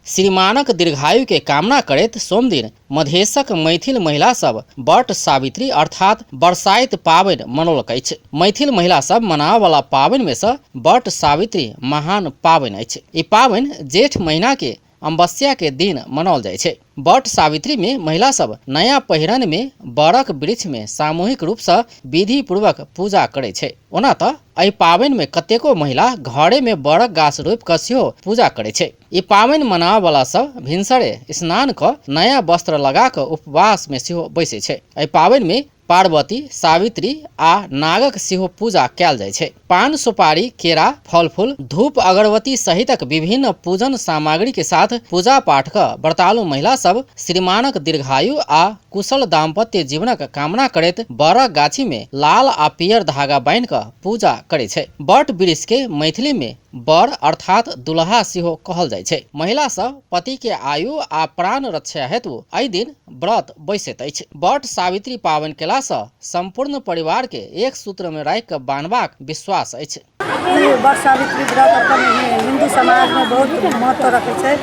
श्रीमानक दीर्घायु के कामना करैत सोमदिन मधेशक मैथिल महिला सब वट सावित्री अर्थात बरसाइत पाबनि मनौलक अछि। मैथिल महिला सब मनाबय वाला पाबनि मे सँ वट सावित्री महान पाबनि अछि। ई पाबनि जेठ महीना के अमावस्या के दिन मनाओल जाइ छै। वट सावित्री मे महिला सब नया पहिरन मे बरक वृक्ष मे सामूहिक रूप सँ विधि पूर्वक पूजा करै छै। ओना त एहि पाबनि मे कतेको महिला घरे मे बरक गाछ रोपि क सेहो पूजा करै छै। ई पाबनि मनाबय वाला सब भिनसरे स्नान क नया वस्त्र लगा क उपवास मे सेहो बैसै छै। एहि पाबनि मे पार्वती, सावित्री आ नागक सेहो पूजा कयल जाइ छै। पान, सुपारी, केरा, फल-फूल, धूप, अगरबत्ती सहितक विभिन्न पूजन सामग्री के साथ पूजा पाठ क व्रतालु महिला सब श्रीमानक दीर्घायु आ कुशल दाम्पत्य जीवनक कामना करैत बरक गाछी मे लाल आ पियर धागा बान्हि क पूजा करै छै। बट वृक्ष के मैथिली मे बर अर्थात दुल्हा सेहो कहल जाइ छै। महिला सब पति के आयु आ प्राण रक्षा हेतु एहि दिन व्रत बैसैत अछि। वट सावित्री पाबनि केला सँ सम्पूर्ण परिवार के एक सूत्र मे राखि क बान्हबाक विश्वास अछि। ई वट सावित्री व्रत अपन हिन्दू समाजमे बहुत महत्व रखै छै।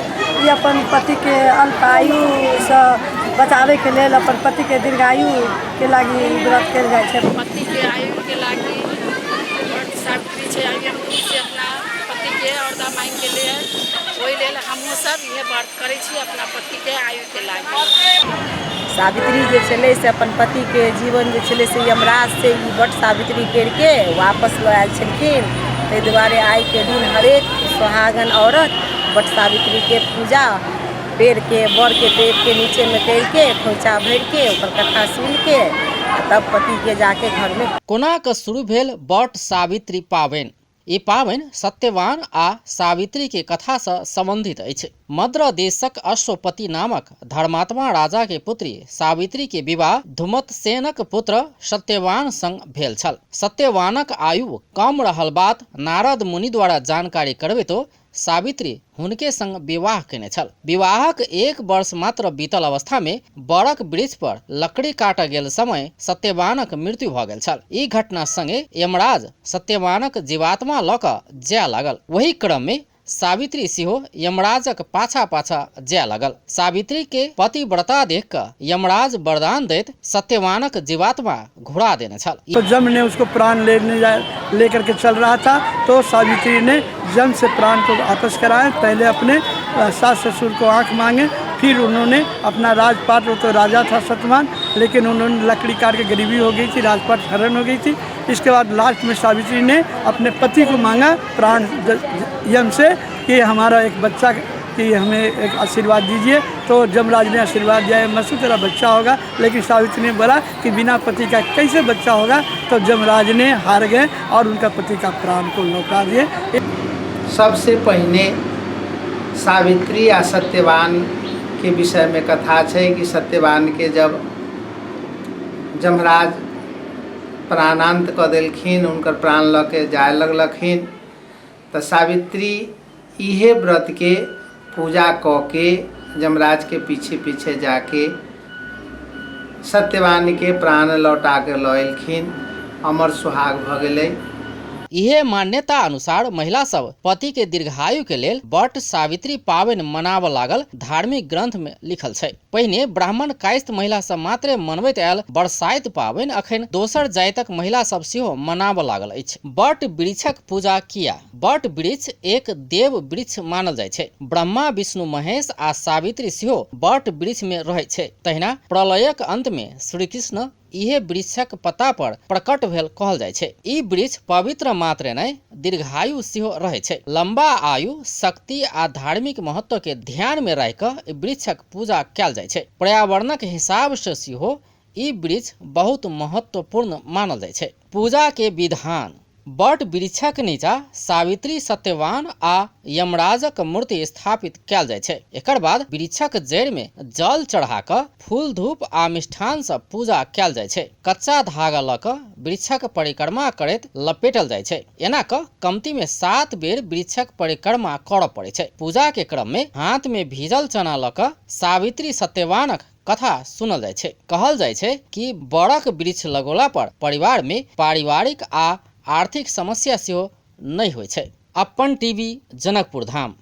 ई अपन पतिके अल्पायुसँ बचाबैके लेल अपन पतिके दीर्घायुके लागि ई व्रत कयल जाइ छै। पतिके आयुके लागि वट सावित्री छै। यमदूतसँ अपना पतिके औरदा माँगिके लै हइ, ओहि लेल हमहूँ सब इएह व्रत करै छी अपना पतिके आयुके लागि। सावित्री जे छलै से अपन पतिके जीवन जे छलै से यमराजसँ ई वट सावित्री करिके वापस लऽ आयल छलखिन। ताहि दुआरे आइके दिन हरेक सोहागन औरत वट सावित्रीके पूजा पेड़के बड़के पेड़के नीचेमे करिके खोइँछा भरिके ओकर कथा सुनिके आ तब पतिके जाके घरमे। कोना कऽ शुरू भेल वट सावित्री पाबनि? ई पाबनि सत्यवान आ सावित्री के कथा सँ संबंधित अछि। मद्र देशक अश्वपति नामक धर्मात्मा राजा के पुत्री सावित्री के विवाह धुमतसेनक पुत्र सत्यवान संग भेल छल। सत्यवानक आयु कम रहल बात नारद मुनि द्वारा जानकारी करबैतो सावित्री हुनके संग विवाह केने छल। विवाहक एक वर्ष मात्र बीतल अवस्था मे बरक वृक्ष पर लकड़ी काटऽ गेल समय सत्यवानक मृत्यु भऽ गेल छल। ई घटना संगे यमराज सत्यवानक जीवात्मा लऽ कऽ जाय लागल। ओही क्रम मे सावित्री सेहो यमराजक पाछा-पाछा जाय लागल। सावित्री के पतिव्रता देख कऽ यमराज वरदान दैत सत्यवानक जीवात्मा घुरा देने छल। तो जम ने उसको प्राण लेने जा लेकर के चल रहा था तो सावित्री ने जम से प्राण को वापस कराए। पहले अपने सास ससुर को आंख मांगे, फिर उन्होंने अपना राजपाट, वो तो राजा था सत्यवान, लेकिन उन्होंने लकड़ी काट के गरीबी हो गई थी, राजपाट हरण हो गई थी। इसके बाद लास्ट में सावित्री ने अपने पति को मांगा प्राण यम से कि हमारा एक बच्चा कि हमें एक आशीर्वाद दीजिए। तो जमराज ने आशीर्वाद दिया, मसू तेरा बच्चा होगा। लेकिन सावित्री ने बोला कि बिना पति का कैसे बच्चा होगा। तो जमराज ने हार गए और उनका पति का प्राण को लौटा दिए। सबसे पहिने सावित्री आ सत्यवान के विषय में कथा छै कि सत्यवान के जब जमराज प्राणांत कऽ देलखिन, हुनकर प्राण लऽ के जाय लगलखिन, तऽ सावित्री इहे व्रत के पूजा कऽ के यमराज के पीछे पीछे जाके सत्यवान के प्राण लौटा के लऽ एलखिन, अमर सुहाग भऽ गेलै। इहे मान्यता अनुसार महिला सब पति के दीर्घायु के लेल वट सावित्री पाबनि मनाबऽ लागल धार्मिक ग्रंथ में लिखल छै। पहिने ब्राह्मण कायस्थ महिला सब मात्रे मनबैत आयल बरसाइत पाबनि अखन दोसर जाइतक महिला सब सेहो मनाबऽ लागल अछि। वट वृक्षक पूजा किया? वट वृक्ष एक देव वृक्ष मानल जाइ छै। ब्रह्मा, विष्णु, महेश आ सावित्री सेहो वट वृक्ष में रहै छै। तहिना प्रलयक अंत में श्रीकृष्ण इहे वृक्षक पत्ता पर प्रकट भेल कहल जाइ छै। ई वृक्ष पवित्र मात्रे नहि, दीर्घायु सेहो रहै छै। लंबा आयु, शक्ति आ धार्मिक महत्व के ध्यान में राखि कऽ ई वृक्षक पूजा कयल जाइ छै। पर्यावरणक हिसाब सँ सेहो ई वृक्ष बहुत महत्वपूर्ण मानल जाइ छै। पूजा के विधान। वट वृक्षक नीचा सावित्री, सत्यवान आ यमराजक मूर्ति स्थापित कयल जाइ छै। एकर बाद वृक्षक जड़ि मे जल चढ़ा कऽ फूल, धूप आ मिष्ठान सँ पूजा कयल जाइ छै। कच्चा धागा लऽ कऽ वृक्षक परिक्रमा करैत लपेटल जाइ छै। एना कऽ कमती मे 7 बेर वृक्षक परिक्रमा करऽ पड़ै छै। पूजा के क्रम मे हाथ मे भीजल चना लऽ कऽ सावित्री सत्यवानक कथा सुनल जाइ छै। कहल जाइ छै कि बड़क वृक्ष लगौला पर परिवार मे पारिवारिक आ आर्थिक समस्या सेहो नहि होइ छै। अप्पन टीवी, जनकपुर धाम।